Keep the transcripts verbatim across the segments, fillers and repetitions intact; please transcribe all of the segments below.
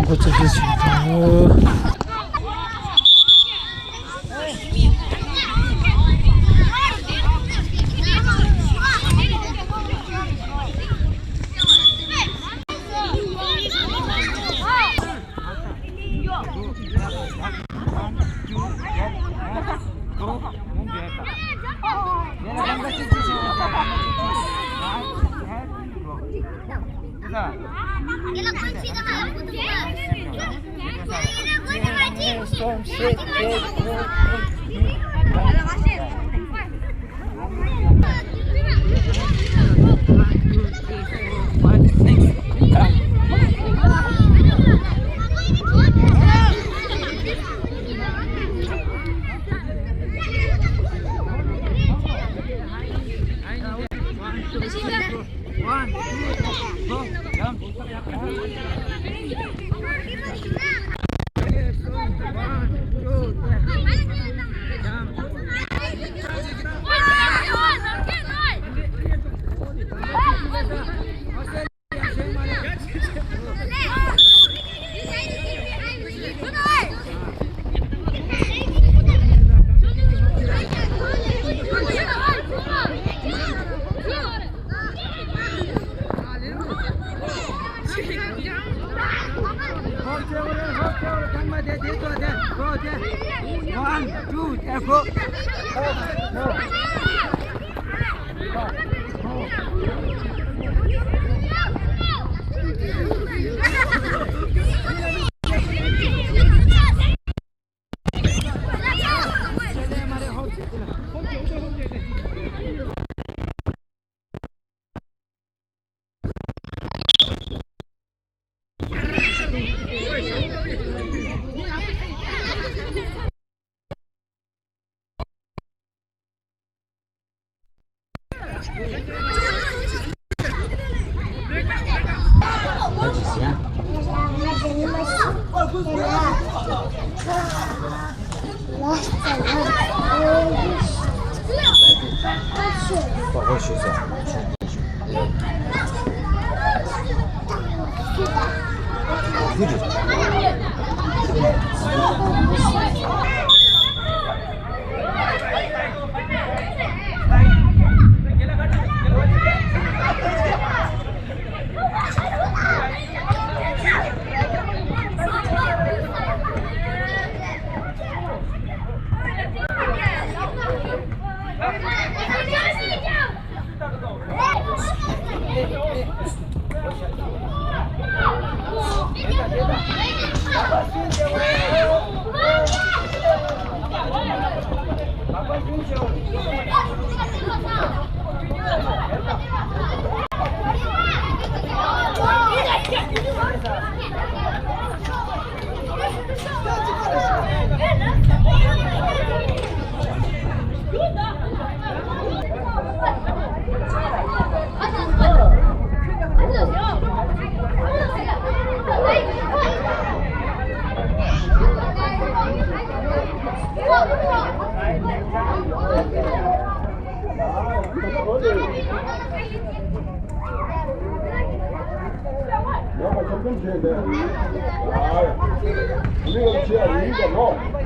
ཁོ་ཚོ་ཕྱིར་ཕྱིན་སོང་། One, two, three, four.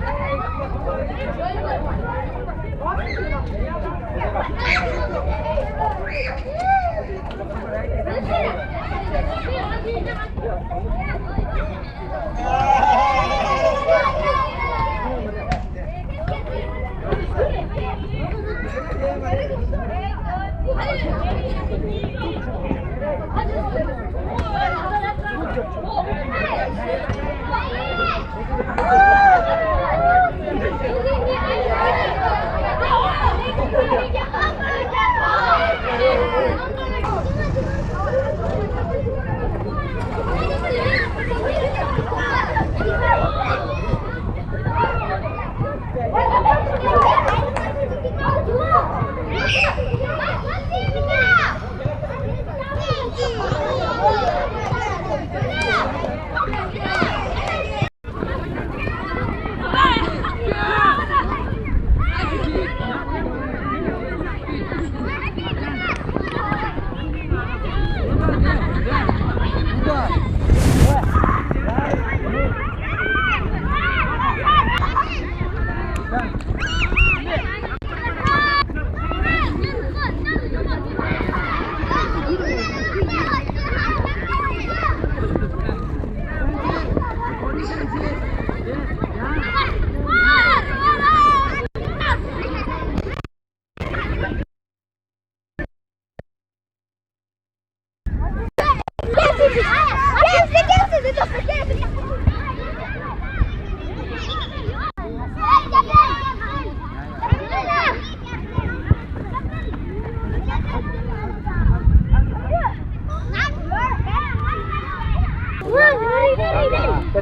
ད་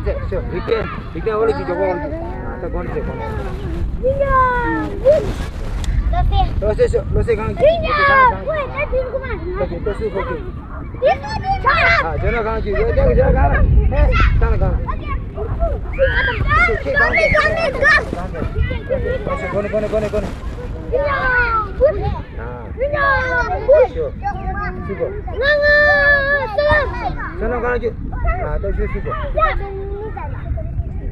ཚེ་ཤོ་རིག་པའི་རིག་པའི་འོག་ལ་གི་འཇོག་གོ། ད་གོ་ནི་ཚེ་གོ་ནི། ལོ་སེ་ཤོ་ལོ་སེ་གང་གི། ལོ་སེ་གང་གི། ཨ་ཇོ་ན་གང་གི། ཡོད་ཀྱང་ཇོ་ན་གང་། ཧེ་ད་ན་གང་། ཁྱེད་གང་གི། གོ་ནི་གོ་ནི་གོ་ནི་གོ་ནི། ཨ། ཤོ། སུ་གོ། ང་ང་སོ་ལམ། སོ་ལམ་གང་ཅི། ཨ་ད་ཤོ་སུ་གོ།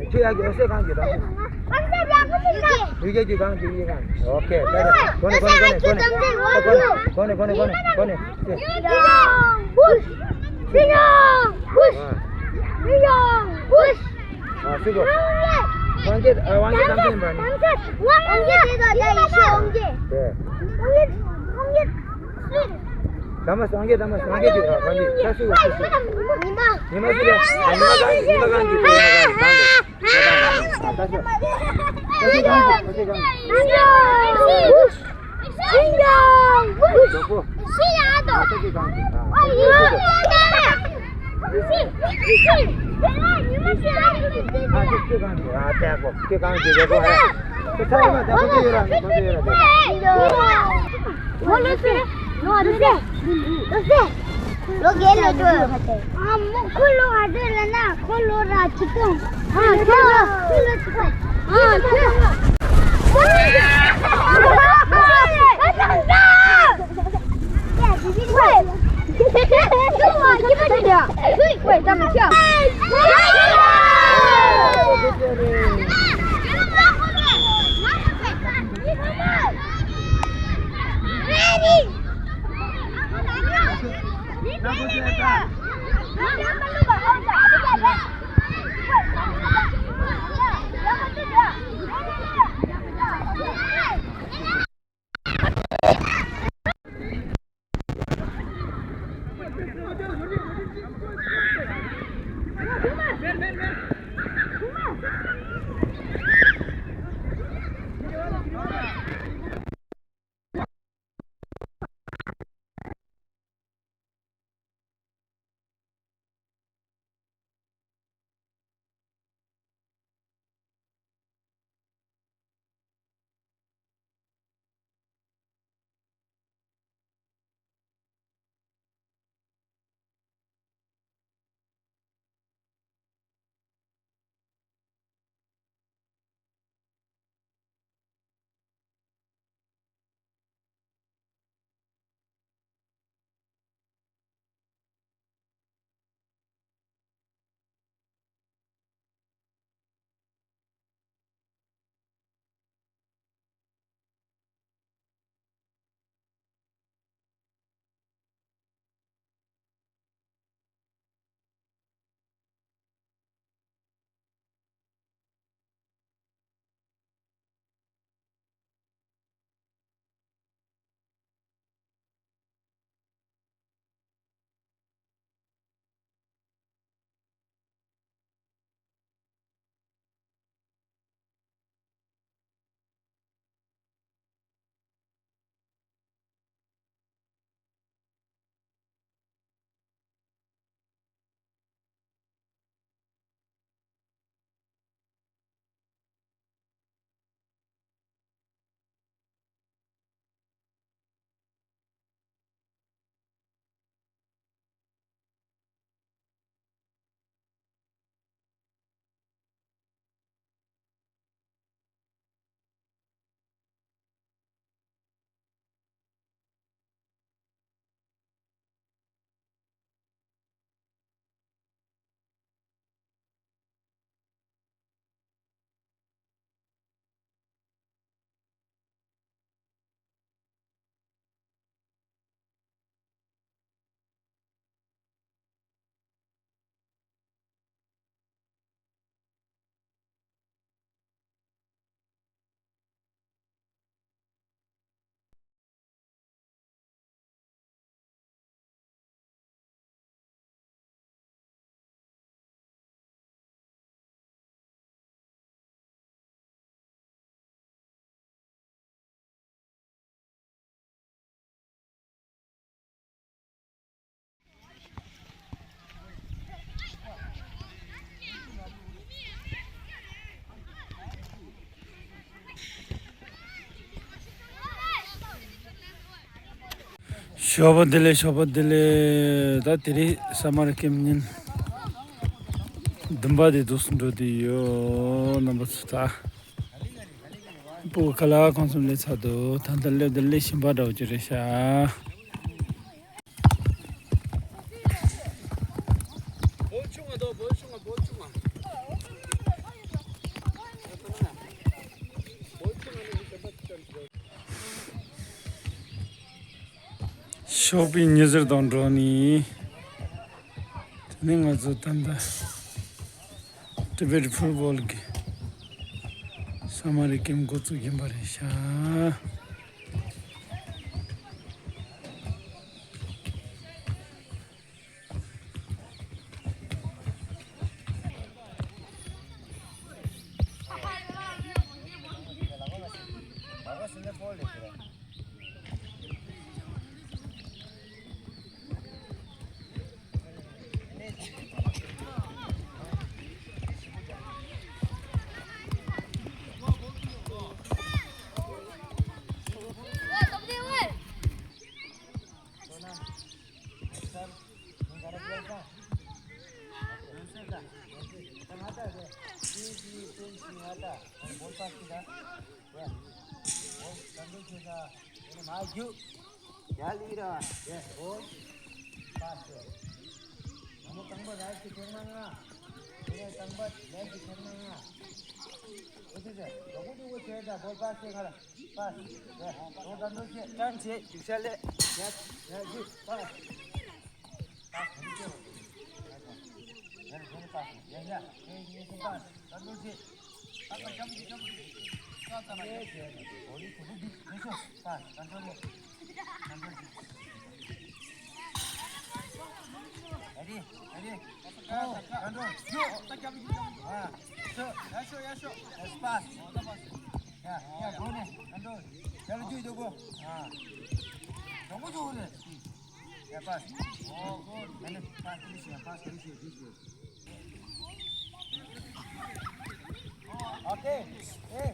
ཁྱོད་ཡ་གི་ཨོ་སེ་གང་ཅི་དང་། ཡུལ་རྒྱལ་གྱི་གང་ཅི་ཡི་གང་། ཨོ་ཁེ་ད་ད་གོ་ནི་གོ་ནི་གོ་ནི་གོ་ནི་གོ་ནི་གོ་ནི་གོ་ནི། ཨ། སུ་གོ། དབང་རྒྱལ། ཨ། དབང་རྒྱལ་དམ་ཚིག་ཡིན་པ་ནི། དམ་ཚིག་དབང་རྒྱལ་དེ་དང་ད་ཡེ་ཤེས་དབང་རྒྱལ། དེ། དམ་ཚིག་དབང་རྒྱལ་སུ་རེད། དམ་ཚིག་དབང་རྒྱལ་དམ་ཚིག་དབང་རྒྱལ་དེ། ཨ། དབང་རྒྱལ་ས་སུ་གོ་སུ་སུ། ཉི་མ། ཉི་མ་སུ་རེད། ཉི་མ་གང་གི། ཉི་མ་གང་གི། ཉི་མ་གང་གི། ཨ། ད་ཤོ། ཨོ་སེ་གང་གི། ཨོ་སེ་གང་གི། ལོ་རྒན་ལ་འགྲོ་ཡོད་པ་དེ། ཨ་མོ་ཁོ་ལོ་ག་འདྲ་ལ་ན་ཁོ་ལོ་ར་ཆིག་སྟོང་། ཨ་ཁོ་ལོ་ཁོ་ལོ་ཆིག་སྟོང་། ཨ་ཁོ་ལོ། ཞོགས་པ་བདེ་ལེགས། ཞོགས་པ་བདེ་ལེགས། ད་དེ་རིང་ས་མར་ཀེམ་ཉིན་བདུན་པ་དེ་འདུག་སེ་འགྲོ་དེ་ཡོད། རྣམ་པ་ཚོ་ད་སྤུ་གུ་ཁ་ལག་ཁང་གསུམ་ལས་ཚར་འདུག་ད་ལྟ་སླེབས་དེ་ལས་ཞིམ་པ་འདྲ་བོ་ཅིག་རེད་ཤག་ཞོགས་པའི་ཉི་ཟེར་དང་འགྲོགས་ནས། དེ་ནས་ང་ཚོ་ད་ལྟ་ཊི་བེཊ་ཕུཊ་བོལ་གྱི་ས་མར་ཀེམ་འགོ་བཙུགས་ཡིན་པ་རེད་ཤག Ready, ready. Go, control. Shoot. Ah, shoot. Yes, pass. Yeah, yeah, go there. Control. Chalo, ju, ju, go. Ah. Don't go, ju, go there. Yeah, pass. Oh, good. And then pass, finish here. Pass, finish here. This way. Okay. Hey.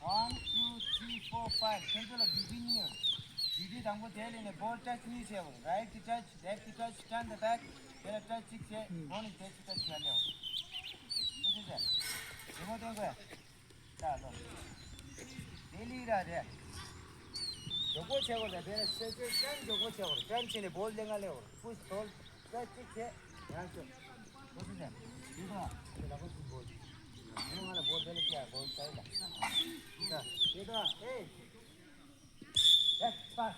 One, two, three, four, five. ཁྱེད་ཚོ་ལ་བི་ཌི་གཉིས་ཡོད། བི་ཌི་དང་པོ་དེ་ལས་ནས་ball touch གཉིས་བྱེད་དགོས། Right touch, left touch, turn the back. དེ་ལ་touch གཅིག་བྱེད། ཁོང་ནི་touch touch བྱེད་ལེའོ། ཐུགས་རྗེ་ཆེ། རི་མོ་སྟོན་དགོས། ད་ལོ། དེ་ལི་ར་རེད། མགྱོགས་པོ་བྱེད་དགོས་ལ། དེ་ལ་སེ་སེ་ཀྲན་མགྱོགས་པོ་བྱེད་དགོས། ཀྲན་བྱས་ནས་བོལ་ལེན་ག་ལེ་བོར། ཕུ་སི་ཐོལ། ཀྲན་གཅིག་བྱས། ཡང་ཤོག་ཐུགས་རྗེ་ཆེ། དེ་དང་། དེ་ལ་ཁོ་ཚོ་བོལ། དེ་ང་ལ་བོལ་དེ་ལ་ཁྱེར་བོལ་ད་ཡིན་ད། དེ་དང་། ཨེ། Left pass.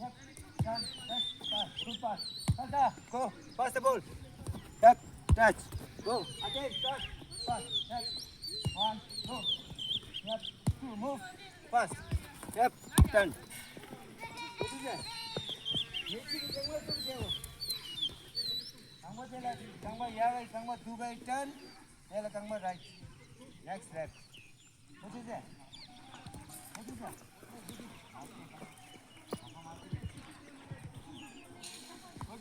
Left turn. Left pass. Good pass. Pass the. Go. Pass the ball. Left touch. Go. Again touch. Pass. Left. One. Go. Left. Two. Move. Pass. Left turn. Good. དང་པོ་དེ་ལ་དང་པོ་ཡ་གི་དང་པོ་དུ་གི་turn. དེ་ལ་དང་པོ་right. Next left. ཁོ་ཚོས་ཟེར། ཁོ་ཚོས་ཟེར། ཁོ་ཚོས་ཟེར།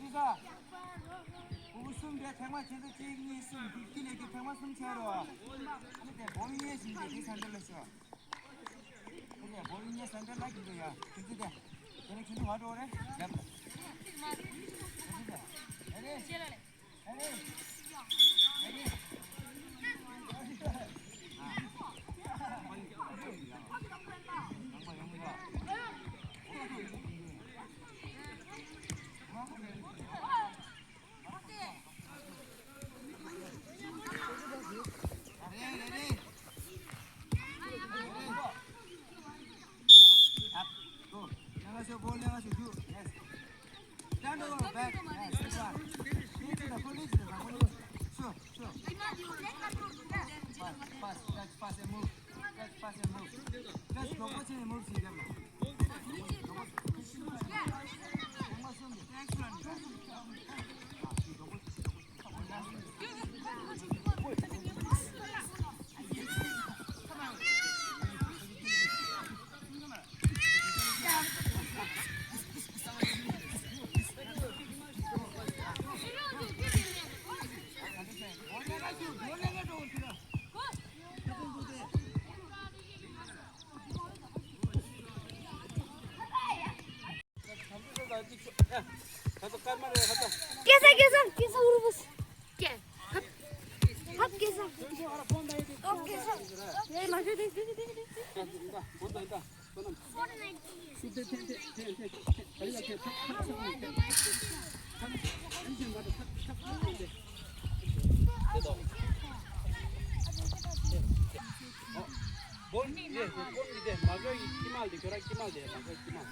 ཕྲུ་གུ་གསུམ་དེ་ཐེངས་མ་ཁྱེད་ཚོ་གཅིག་གཉིས་གསུམ་དཀྱིལ་ལས་ཀྱི་ཐེངས་མ་གསུམ་བྱས་རོགས། ཨ་ནི་དེ་བོ་ལི་ཉེ་ཞིག་དེ་དེ་སན་ཏྲ་ལ་ཤོག་ཁོ་ཚོས་བོ་ལི་ཉེ་སན་ཏྲ་ལ་གྱིན་དུ་ཡ། ཁྱེད་ཚོས་དེ། དེ་ནས་ཁྱེད་ཚོ་ང་འགྲོ་རེད། རྒྱབ་ལ། ཁོ་ཚོས་ཟེར། ཨ་ནི། Stand over, back. Yes, good one. Lead to the full, lead to the full. Sure, sure. Pass, pass, touch, pass and move. Touch, pass and move. Touch, go, go, change, move, see, go. Next one. कैसा, कैसा, कैसा उर्वश? क्या? Hub, hub कैसा? हब कैसा? ये मार दे, दे, दे, दे, दे। बोल नहीं दे, बोल नहीं दे, मगर ये किमाल दे, करा किमाल दे, मगर किमाल।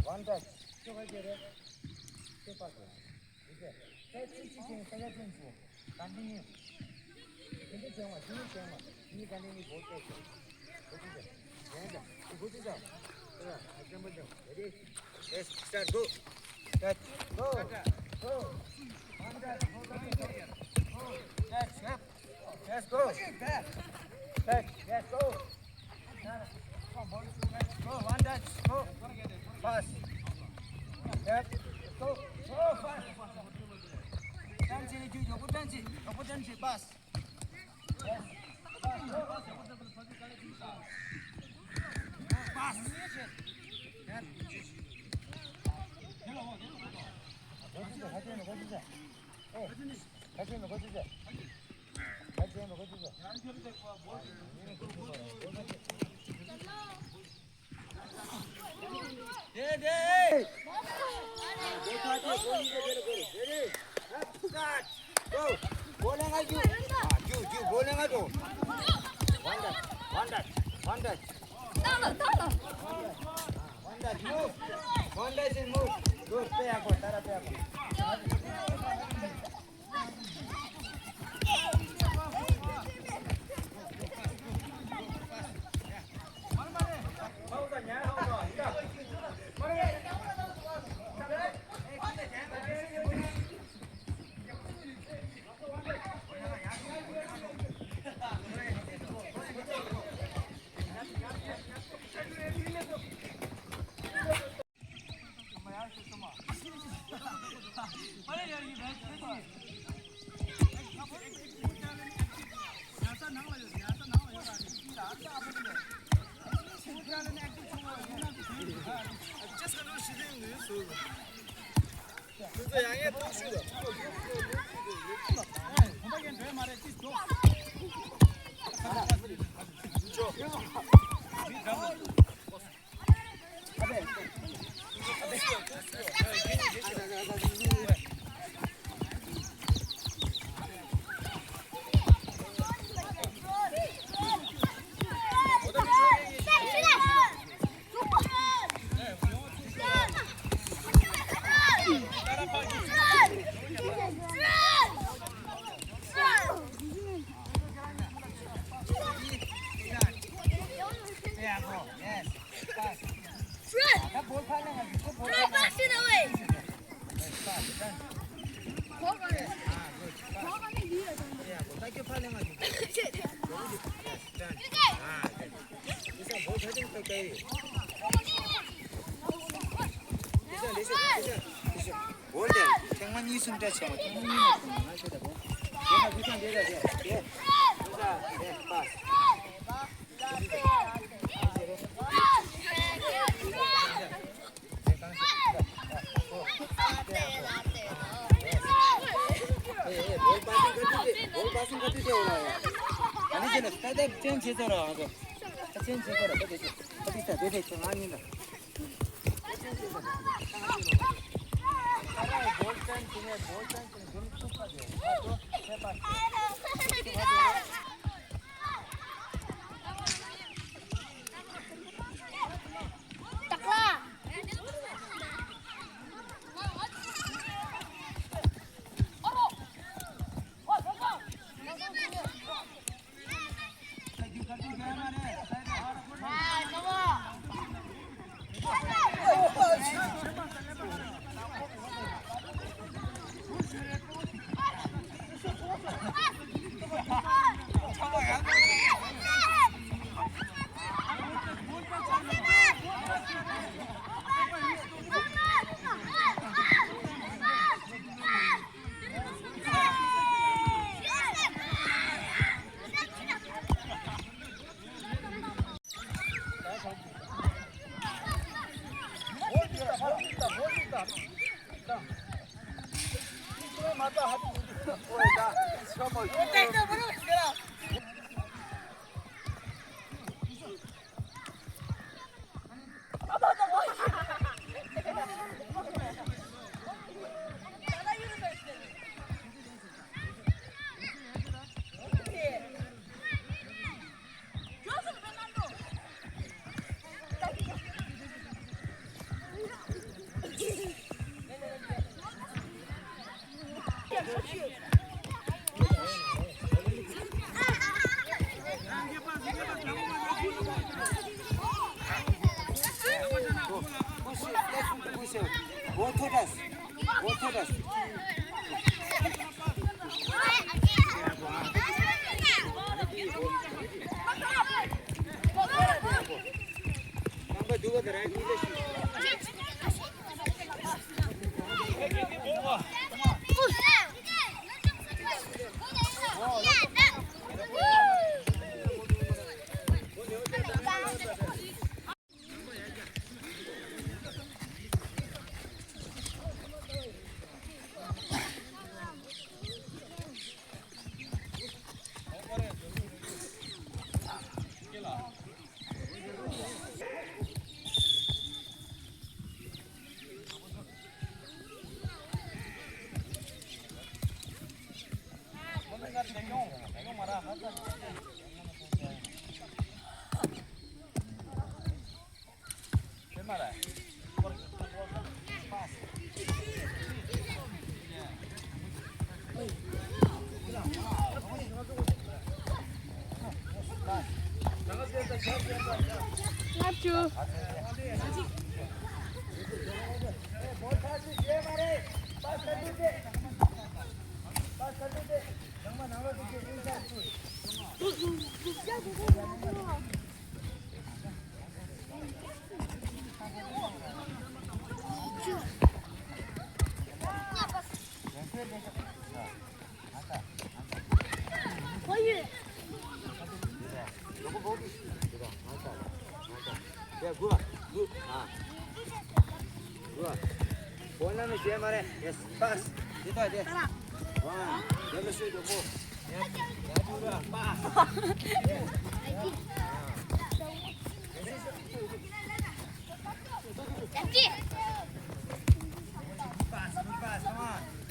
One touch. Two touch. Okay. Continue. Continue, continue, both sides. Go to the, go to the, go to the. Ready? Yes, start, go. Touch, go, go. One touch, go, go, go. Touch, step. Yes, go. Touch, yes, go. Go, one touch, go. Pass. Step, go, go, fast. Touch, you, you, you, touch, you, touch, pass. Go. Bowling ajo. Ah, ju, ju, bowling ajo. One touch, one touch, one touch. One touch, move. One touch and move. Go, pe ako, tara pe ako. ང་གཉིས་གསུམ་བཀྲ་ཆེ་བ་ཁྱོད་ང་གཉིས་ནས་གསུམ་ང་ཆེ་ད་གོ། དེ་ན་ཁུ་ཚང་དེ་ད་དེ་དེ་ཁུ་ཚང་དེ་པ། ལྔ་བཅུ།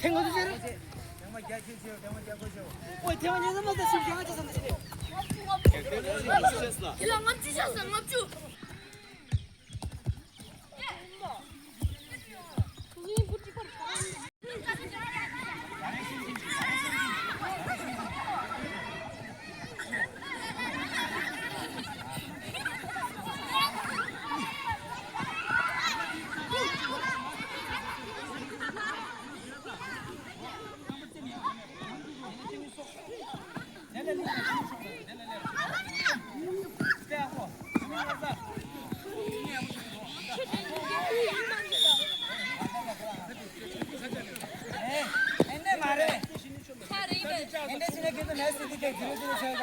ཐེངས་ང་ཚོ་ཟེར། ཨོ་ཐེངས་ང་ཉེ་ཙམ་ལ་ད་ཞིབ་ཀྱང་ང་ཅི་བསམ་ད་ཞིབ་ཀྱང་ང་ཅི་བསམ་ད་ཞིབ། ཁྱེད་ལ་ལྔ་བཅུ་ཤག་ཟེར། ལྔ་བཅུ། के त म्याच त्यतिकै धीरे धीरे छ त।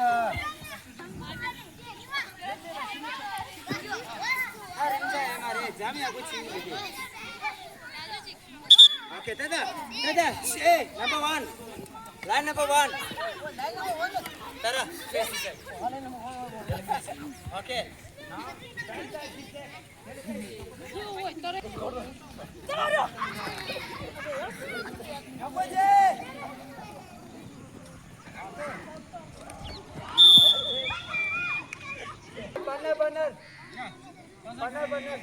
आ, रिम्जा एमा रे, जाम याको छिङ। OK, दादा, दादा, ए, number one. Line number one. तर, OK। बन्नर, बन्नर। बन्नर, बन्नर।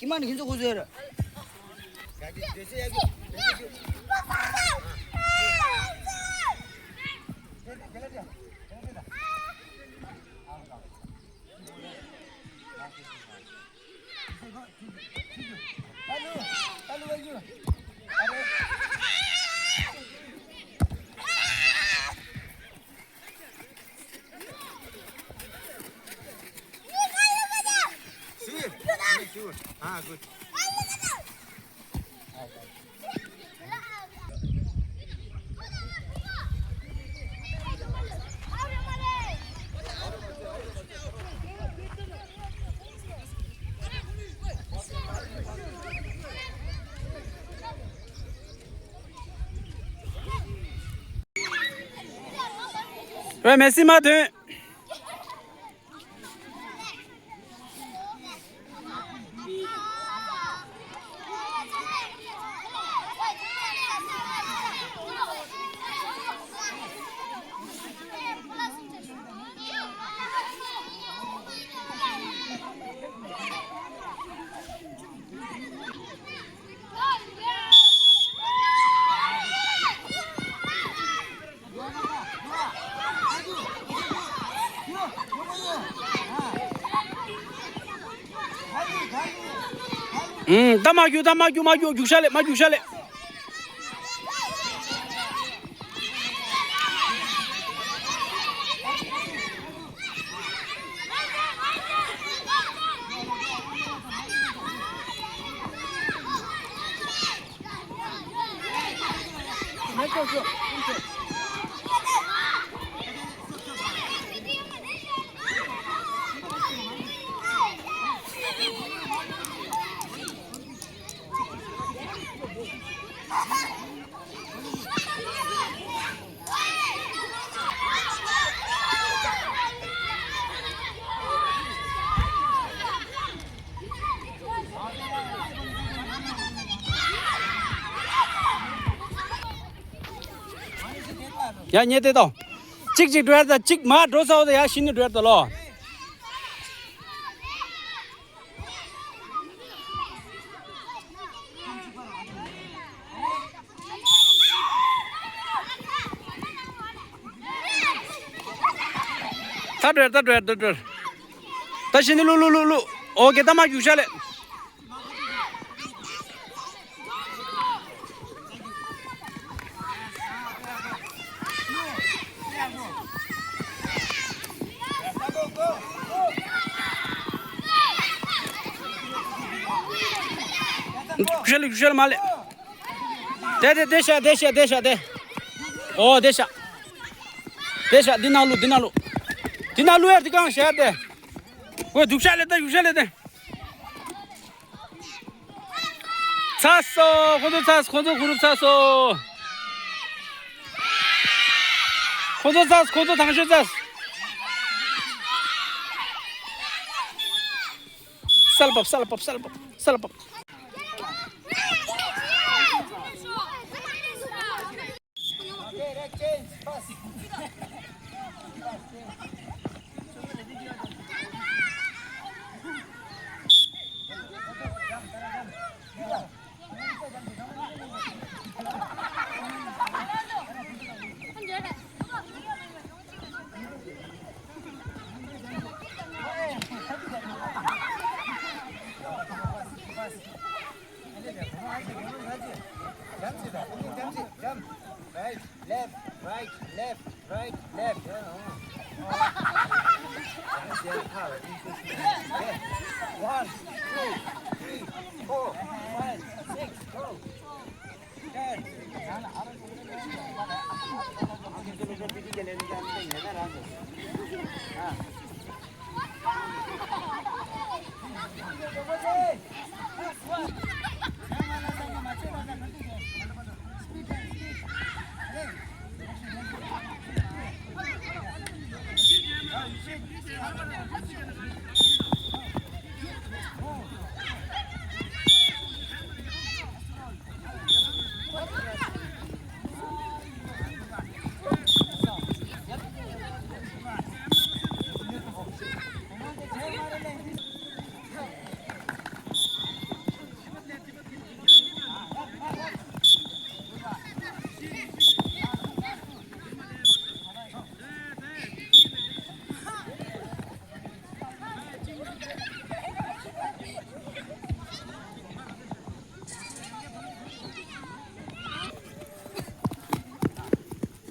ཀྱི་མ་ནི་ཁྱེད་ཚོ་ཁུ་ཚོ་ཡོད་རེད། ཝེ་མེ་སི་མ་ཐོན། ཨུམ། ད་མ་རྒྱུག་ད་མ་རྒྱུག་མ་རྒྱུག་རྒྱུག་ཤ་ལེ། མ་རྒྱུག་ཤ་ལེ། ཡ་ཉེ་དེ་དང་། གཅིག་གཅིག་འགྲོ་ཡ་ད། གཅིག་མ་འགྲོ་ས་འོ་ད། ཡ་ཤི་ནི་འགྲོ་ཡ་ད་ལོ། ད་འགྲོ་ཡ། ད་འགྲོ་ཡ། ད་འགྲོ་ཡ། ད་ཤི་ནི་ལུ་ལུ་ལུ་ལུ། ཨོ་ཀེ། ད་མ་རྒྱུག་ཤ་ལེ། ཤལ་ཤལ་མ་ལེ། དེ་དེ་དེ་ཤ་དེ་ཤ་དེ་ཤ་དེ། ཨོ་དེ་ཤ། དེ་ཤ། འདི་ནང་ལུ། འདི་ནང་ལུ། འདི་ནང་ལུ་ཡར་འདི་གང་ཤ་དེ། ཝེ་རྒྱུག་ཤ་ལེ། ད་རྒྱུག་ཤ་ལེ་དེ། ཚར་སོང་། ཁོ་ཚོ་ཚར་སོང་། ཁོ་ཚོ་ཧུ་རུབ་ཚར་སོང་། ཁོ་ཚོ་ཚར་སོང་། ཁོ་ཚོ་དང་ཤོས་ཚར་སོང་། སལ་བབ། སལ་བབ། སལ་བབ། སལ་བབ། Right, left, right, left, right, left. One, two, three, four, five, six, go.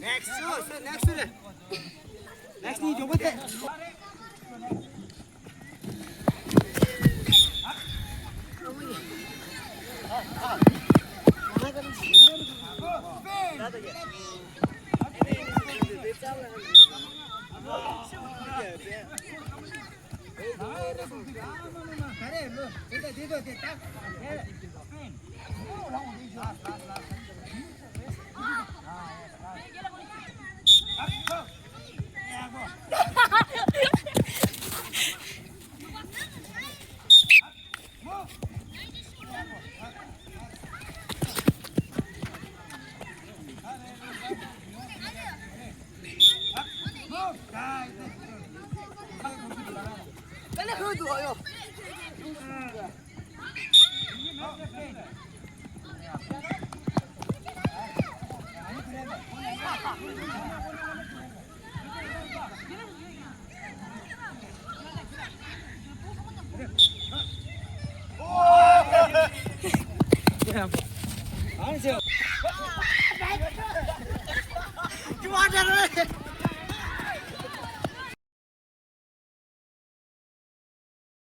Next, so, so next to the next knee, jump with it.